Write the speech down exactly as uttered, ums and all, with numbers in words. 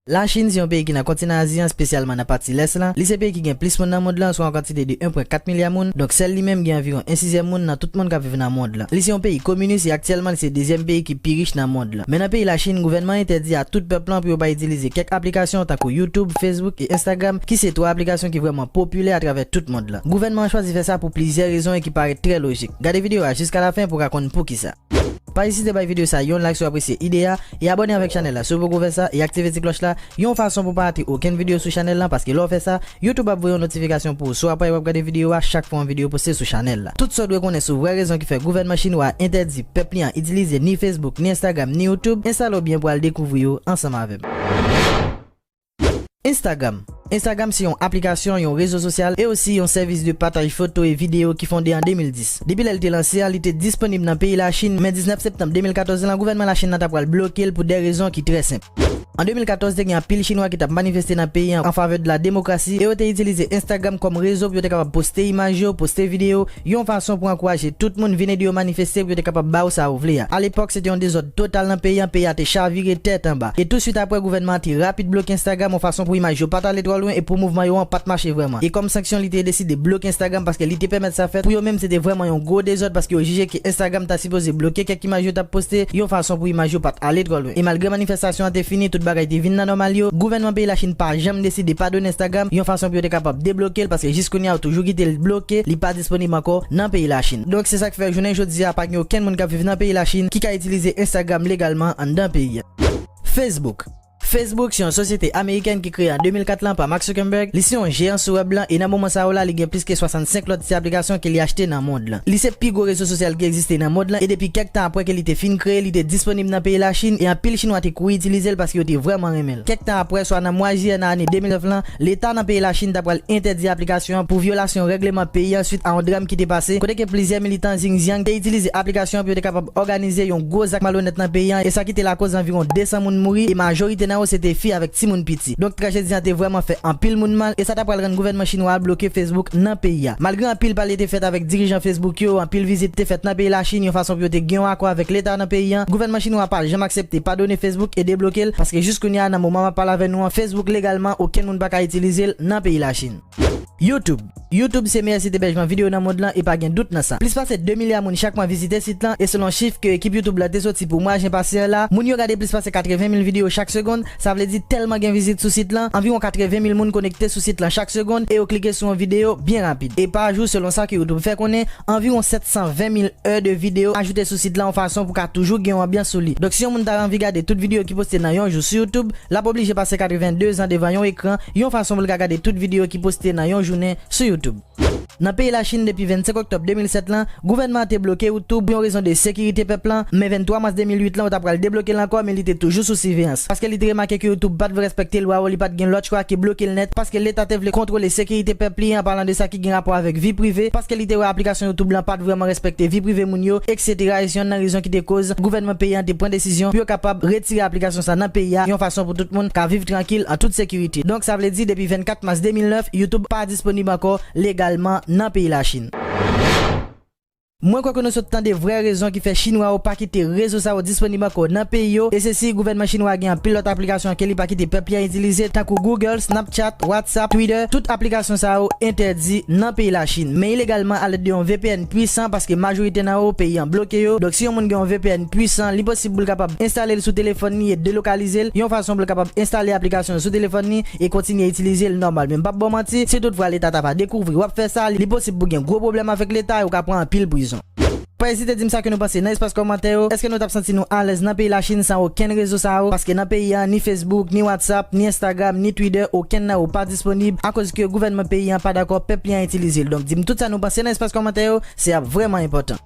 Lachin se yon peyi ki nan kontinan Azi an, espesyalman nan pati lès lan. Li se peyi ki gen plis moun nan mond lan, swa yon kantite de en pwen kat milya moun. Donk, sèl li menm gen anviwon en sizyèm moun nan tout moun k ap viv nan mond lan. Li se yon peyi kominis e aktyèlman li se dezyèm peyi ki pi rich nan mond lan. Men nan peyi Lachin, gouvènman an entèdi a tout pèp lan pou yo pa itilize kèk aplikasyon tankou YouTube, Facebook e Instagram, ki se twa aplikasyon ki vrèman popilè atravè tout mond lan. Gouvènman an chwazi fè sa pou plizyè rezon e ki parèt trè lojik. Gade videyo a jiska lafen pou w ka konn poukisa. Pa ezite bay videyo sa yon like si w apresye ide a, e abòne avèk chanèl la si w poko fè sa, e aktive ti klòch la, yon fason pou w pa rate okenn videyo sou chanèl la, paske lè w fè sa, YouTube ap voye yon notifikasyon pou ou, swa pa w ap gade videyo a chak fwa yon videyo poste sou chanèl la. Tout sa w dwe konnen sou vrè rezon ki fè gouvènman chinwa a entèdi pèp li an itilize ni Facebook, ni Instagram, ni YouTube, enstale w byen pou w al dekouvri yo ansanm avè m. Instagram. Instagram se yon aplikasyon, yon rezo sosyal e osi yon sèvis de pataj foto e videyo ki fonde an de mil dis. Depi lè l te lanse a, li te disponib nan peyi Lachin, men diznèf septanm de mil katòz lan, gouvènman Lachin nan ta pral bloke l pou de rezon ki trè senp. An de mil katòz, te gen anpil Chinwa ki t ap manifeste nan peyi an an favè de la demokrasi e yo te itilize Instagram kòm rezo pou yo te kapab poste imaj yo, poste videyo, yon fason pou ankouraje tout moun vin ede yo manifeste pou yo te kapab ba yo sa yo vle a. Alepòk, se te yon dezòd total nan peyi an, peyi a te chavire tèt anba. E touswit apre, gouvènman an te rapid bloke Instagram yon fason pou imaj yo pa t ale twò lwen e pou mouvman yo an pa t mache vrèman. E kòm sanksyon, li te deside bloke Instagram paske li te pèmèt sa fèt. Pou yo menm, se te vrèman yon gwo dezòd paske yo jije ke Instagram ta sipoze bloke kèk imaj yo t ap poste yon fason pou imaj yo pa t ale twò lwen. E malgre manifestasyon an te fini, tout bagay te vin nan nòmal yo, gouvènman peyi Lachin pa janm deside padone Instagram yon fason pou yo te kapab debloke l, paske jis kounye a yo toujou kite l bloke, li pa disponib ankò nan peyi Lachin. Donk, se sa k fè jounen jodi a pa gen okenn moun k ap viv nan peyi Lachin ki ka itilize Instagram legalman anndan peyi a. Facebook. Facebook se yon sosyete amerikèn ki kreye an de mil kat lan pa Mark Zuckerberg. Li se yon jeyan sou wèb lan e nan moman sa yo la, li gen plis ke swasannsenk lòt ti aplikasyon ke li achte nan mond lan. Li se pi gwo rezo sosyal ki egziste nan mond lan e depi kèk tan apre ke li te fin kreye, li te disponib nan peyi Lachin e anpil Chinwa te kouri itilize l paske yo te vrèman renmen l. Kèk tan apre, swa nan mwa jiyè nan ane de mil nèf lan, Leta nan peyi Lachin ta pral entèdi aplikasyon an pou vyolasyon règleman peyi an swit a yon dram ki te pase, kote ke plizyè militan Xinjiang te itilize aplikasyon an pou yo te kapab òganize yon gwo zak malonèt nan peyi an, e sa ki te lakoz anviwon de san moun mouri, e majorite nan yo se te fi avèk timoun piti. Donk, trajedi an te vrèman fè anpil moun mal, e sa ta pral rann gouvènman chinwa a bloke Facebook nan peyi a. Malgre anpil pale te fèt avèk dirijan Facebook yo, anpil vizit te fèt nan peyi Lachin yon fason pou yo te gen yon akò avèk Leta nan peyi an, gouvènman chinwa a pa janm aksepte padone Facebook e debloke l, paske jis kounye a, nan moman m ap pale avè nou an, Facebook legalman, okenn moun pa ka itilize l nan peyi Lachin. YouTube. YouTube se meyè sit ebèjman videyo nan mond lan e pa gen dout nan sa. Plis pase de milya moun chak mwa vizite sit lan e selon chif ke ekip YouTube la te soti pou mwa jen pase an la, moun yo gade plis pase katreven mil videyo chak segonn, sa vle di tèlman gen vizit sou sit lan, anviwon katreven mil moun konekte sou sit lan chak segonn e yo klike sou yon videyo byen rapid. E pa jou, selon sa ke YouTube fè konnen, anviwon sèt san ven mil è de videyo ajoute sou sit lan yon fason pou ka toujou gen yon anbyans sou li. Donk, si yon moun ta anvi gade tout videyo ki poste nan yon jou sou YouTube, l ap oblije pase katreven de zan devan yon ekran, yon fason pou l ka gade tout videyo ki poste nan yon jounen sou YouTube. Nan peyi Lachin, depi vennsenk oktòb de mil sèt lan, gouvènman an te bloke YouTube pou yon rezon de sekirite pèp lan, men venntwa mas de mil uit lan, yo ta pral debloke l ankò, men li te toujou sou siveyans. Paske li te remake ke YouTube pa t vle respekte lwa yo, li pa t gen lòt chwa ke bloke l nèt, paske Leta te vle kontwole sekirite pèp li, an palan de sa ki gen rapò avèk vi prive, paske li te wè aplikasyon YouTube lan pa t vrèman respekte vi prive moun yo, etsetera. E se yonn nan rezon ki te koz gouvènman peyi an te pran desizyon pou yo kapab retire aplikasyon sa nan peyi a, yon fason pou tout moun ka viv trankil an tout sekirite. Donk, sa vle di, depi vennkat mas de mil nèf, YouTube pa disponib ankò legalman nan peyi Lachin. Mwen kwè ke nou sot tande vrè rezon ki fè Chinwa yo pa kite rezo sa yo disponib ankò nan peyi yo, e se si gouvènman chinwa a gen anpil lòt aplikasyon ke li pa kite pèp li an itilize, tankou Google, Snapchat, WhatsApp, Twitter, tout aplikasyon sa yo entèdi nan peyi Lachin. Men ilegalman, alèd de yon V P N pwisan, paske majorite nan yo, peyi an bloke yo. Donk, si yon moun gen yon V P N pwisan, li posib pou l kapab enstale l sou telefòn li e delokalize l, yon fason pou l kapab enstale aplikasyon yo sou telefòn li e kontinye itilize l nòmal. Men m p ap ba w manti, si toutfwa Leta ta va dekouvri w ap fè sa, li posib pou gen gwo pwoblèm avèk Leta e w ka pran anpil prizon. Pa ezite di m sa ke nou panse nan espas kòmantè yo. Èske nou t ap santi nou alèz nan peyi Lachin san okenn rezo sa yo? Paske nan peyi an, ni Facebook, ni WhatsApp, ni Instagram, ni Twitter, okenn nan yo pa disponib akoz ke gouvènman peyi an pa dakò pèp li an itilize l. Donk, di m tout sa nou panse nan espas kòmantè yo, se ap vrèman enpòtan.